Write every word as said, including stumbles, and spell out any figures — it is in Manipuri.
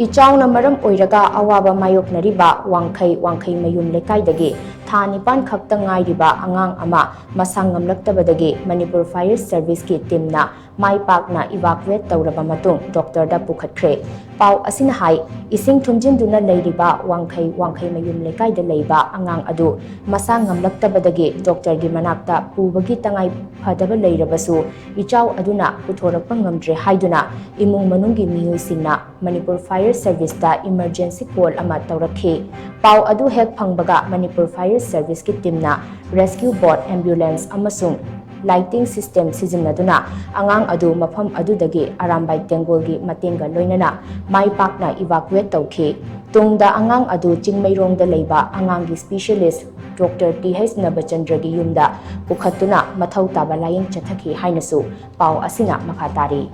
ꯏꯆꯥꯎꯅ ꯃꯔꯝ ꯑꯣꯏꯔꯒ ꯑꯋꯥꯕ ꯃꯥꯌꯣꯛꯅꯔꯤꯕ ꯋꯥꯡꯈꯩ ꯋꯥꯡꯈꯩꯃꯌꯨꯝ ꯂꯩꯀꯥꯏꯗꯒꯤ ꯊꯥ ꯅꯤꯄꯥꯟ ꯈꯛꯇ ꯉꯥꯏꯔꯤꯕ ꯑꯉꯥꯡ ꯑꯃ ꯃꯁꯥ ꯉꯝꯂꯛꯇꯕꯗꯒꯤ ꯃꯅꯤꯄꯨꯔ ꯐꯥꯌꯔ ꯁꯔꯚꯤꯁꯀꯤ ꯇꯤꯝꯅ ꯃꯥꯏ ꯄꯥꯛꯅ ꯏꯚꯥꯀꯨꯋꯦꯠ ꯇꯧꯔꯕ ꯃꯇꯨꯡ ꯗꯣꯛꯇꯔꯗ ꯄꯨꯈꯠꯈ꯭ꯔꯦ꯫ ꯄꯥꯎ ꯑꯁꯤꯅ ꯍꯥꯏ, ꯏꯁꯤꯡ ꯊꯨꯝꯖꯤꯟꯗꯨꯅ ꯂꯩꯔꯤꯕ ꯋꯥꯡꯈꯩ ꯋꯥꯡꯈꯩꯃꯌꯨꯝ ꯂꯩꯀꯥꯏꯗ ꯂꯩꯕ ꯑꯉꯥꯡ ꯑꯗꯨ ꯃꯁꯥ ꯉꯝꯂꯛꯇꯕꯗꯒꯤ ꯗꯣꯛꯇꯔꯒꯤ ꯃꯅꯥꯛꯇ ꯄꯨꯕꯒꯤ ꯇꯉꯥꯏ ꯐꯗꯕ ꯂꯩꯔꯕꯁꯨ, ꯏꯆꯥꯎ ꯑꯗꯨꯅ ꯄꯨꯊꯣꯔꯛꯄ ꯉꯝꯗ꯭ꯔꯦ ꯍꯥꯏꯗꯨꯅ ꯏꯃꯨꯡ ꯃꯅꯨꯡꯒꯤ ꯃꯤꯑꯣꯏꯁꯤꯡꯅ ꯃꯅꯤꯄꯨꯔ ꯐꯥꯌꯔ ꯁꯔꯚꯤꯁꯇ ꯏꯃꯔꯖꯦꯟꯁꯤ ꯀꯣꯜ ꯑꯃ ꯇꯧꯔꯛꯈꯤ꯫ ꯄꯥꯎ ꯑꯗꯨ ꯍꯦꯛ ꯐꯪꯕꯒ ꯃꯅꯤꯄꯨꯔ ꯐꯥꯌꯔ ꯁꯔꯚꯤꯁꯀꯤ ꯇꯤꯝꯅ ꯔꯦꯁꯀ꯭ꯌꯨ ꯕꯣꯠ, ꯑꯦꯝꯕꯨꯂꯦꯟꯁ ꯑꯃꯁꯨꯡ ꯂꯥꯏꯇꯤꯡ ꯁꯤꯁꯇꯦꯝ ꯁꯤꯖꯤꯟꯅꯗꯨꯅ ꯑꯉꯥꯡ ꯑꯗꯨ ꯃꯐꯝ ꯑꯗꯨꯗꯒꯤ ꯑꯔꯥꯝꯕꯥꯏ ꯇꯦꯡꯒꯣꯜꯒꯤ ꯃꯇꯦꯡꯒ ꯂꯣꯏꯅꯅ ꯃꯥꯏ ꯄꯥꯛꯅ ꯏꯚꯥꯀꯨꯋꯦꯠ ꯇꯧꯈꯤ꯫ ꯇꯨꯡꯗ ꯑꯉꯥꯡ ꯑꯗꯨ ꯆꯤꯡꯃꯩꯔꯣꯡꯗ ꯂꯩꯕ ꯑꯉꯥꯡꯒꯤ ꯁ꯭ꯄꯤꯁꯦꯂꯤꯁ ꯗꯣꯛꯇꯔ ꯇꯤ ꯍꯩꯆ ꯅꯕꯆꯟꯗ꯭ꯔꯒꯤ ꯌꯨꯝꯗ ꯄꯨꯈꯠꯇꯨꯅ ꯃꯊꯧ ꯇꯥꯕ ꯂꯥꯌꯦꯡ ꯆꯠꯊꯈꯤ ꯍꯥꯏꯅꯁꯨ ꯄꯥꯎ ꯑꯁꯤꯅ ꯃꯈꯥ ꯇꯥꯔꯤ꯫